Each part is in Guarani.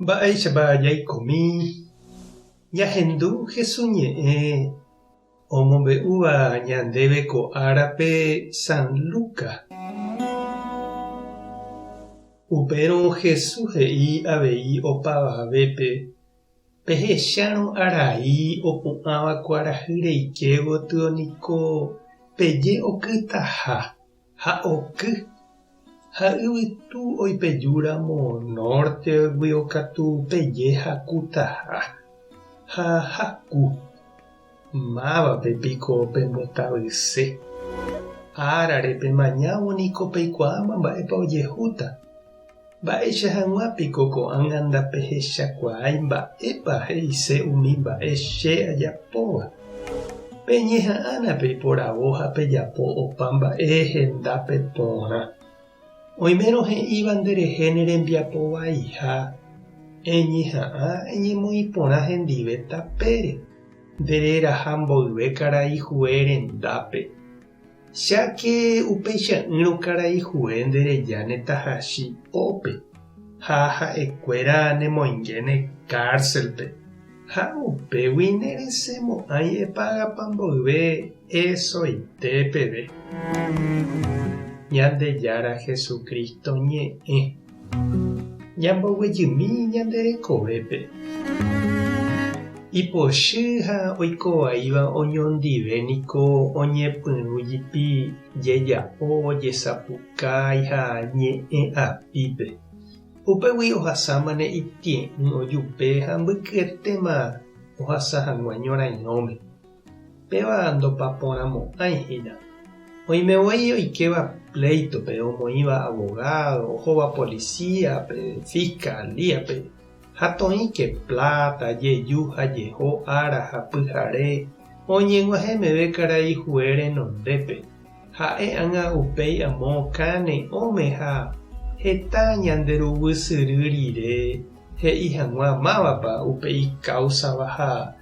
Mba'éichapa jaikomi ñahendu Jesús ñe'ẽ omombe'úva ñandéve ko árape San Lucas? Upérõ Jesús he'i avei opavavépe, Pehechárõ arai opu'ãva kuarahy reike gotyo niko peje okytaha. Ha oky, ha yvytu oipejúramo nórteguio katu peje hakutaha, ha haku. Mávape piko pembotavyse? Árare pemañávo niko peikuaáma mba'épa ojehúta. Mba'éicha hag̃ua piko ko'ág̃a ndapehechakuaái mba'épa he'ise umi mba'e che ajapóva? Peñeha'ãna peiporavo ha pejapo opa mba'e hendápe porã. Oimérõ he'íva nderehe ne rembiapo vaiha, eñeha'ã eñemoĩ porã hendive tapére, nde reraha mboyve karai hue rendápe. Cháke upeicha'ỹrõ karai hue nde rejáne tahachi pópe, ha ha'ekuéra nemoingéne kárselpe, ha upégui neresẽmo'ãi epagapa mboyve esoite peve. Ñandejára Jesucristo ñe'ẽ. Ñamboguejymi ñande rekovépe. Ipochy ha oikovaíva oñondive niko oñepyrũ jipi jeja'o, jesapukái ha ñe'ẽ apípe. Upégui ohasámane itie'ỹ ojupe ha mbykyetéma ohasa hag̃ua ñorairõme. Péva ndopaporãmo'ãi hína. Oime voi oikéva pléitope, omoĩva avogádo, ohóva polisíape, fiskalíape, ha toĩke pláta, jeju ha jeho ára ha pyhare oñeg̃uahẽ meve karai hue renondépe. Ha'e ág̃a upéi amo kane'õme ha heta ñande ruguy syry rire he'i hag̃ua mávapa upe ikáusava ha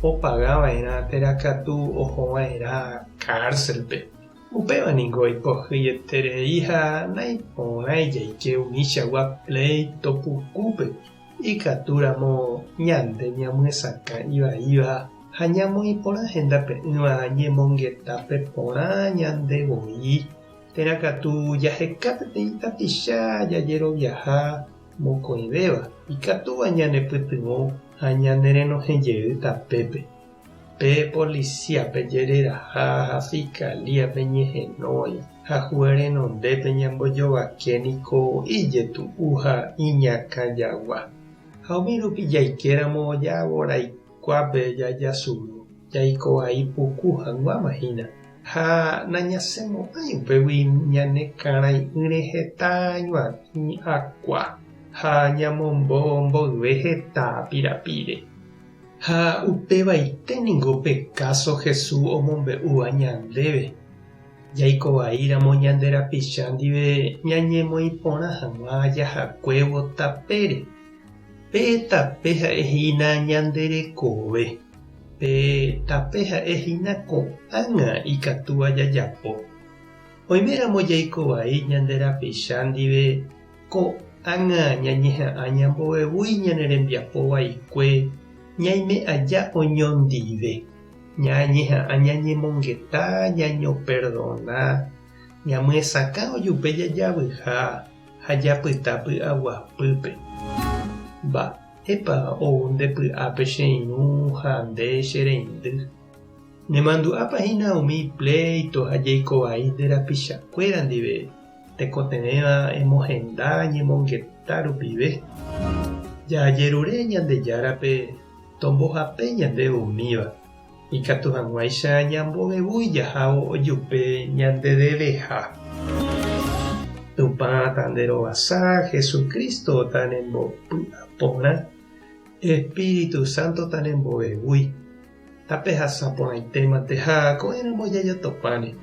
opaga va'erã térã katu oho va'erã kárselpe. Upéva ningo ipohyieterei ha naiporãi jaike umichagua pléito pukúpe, ikatúramo ñande ñamyesakã ivaíva ha ñamoĩ porã hendape'ỹva ñemongetápe porã ñande voi, térã katu jaheka peteĩ tapicha jajeroviaha mokõivéva ikatúva ñanepytyvõ ha ñanerenohẽ jey tapépe. Pe polisíape jereraha ha fiskalíape ñehenói ha hue renondépe ñambojovake niko ijetu'u ha iñakã jagua. Ha umi rupi jaikéramo javoraikuápe jajasuru, jaiko vai puku hag̃uáma hína. Ha nañasẽmo'ãi upégui ñane karãi'ỹre heta ñuatĩ akua ha ñamombo mboyve heta pirapire. Ha upevaite ningo pe káso Jesús omombe'úva ñandéve, jaiko vaíramo ñande rapicha ndive ñañemoĩ porã hag̃ua jahakuévo tapére. Pe tape ha'e hína ñande rekove. Pe tape ha'e hína ko'ág̃a ikatúva jajapo. Oiméramo jaiko vai ñande rapicha ndive, ko'ág̃a ñañeha'ã ñambovevúi ñane rembiapo vaikue ñaime aja oñondive. Ñañeha'ã ñañemongeta, ñañoperdona, ñamyesakã ojupe jajavyha ha japyta py'aguapýpe. Mba'e. Épa ou nde py'ápe che irũ ha nde che reindy. Nemandu'ápa hína umi pléito ha jeiko vai nde rapichakuéra ndive tekotevẽva emohenda ñemongeta rupive? Jajerure Ñandejárape tombohape ñandéve umíva, ikatu hag̃uáicha ñambovevúi jahávo ojupe ñande deveha. Tupã tanderovasa, Jesucristo tanembopy'aporã, Espíritu Santo tanembovevúi. Tapehasa porãitémante ha ko'ẽramo jajotopáne.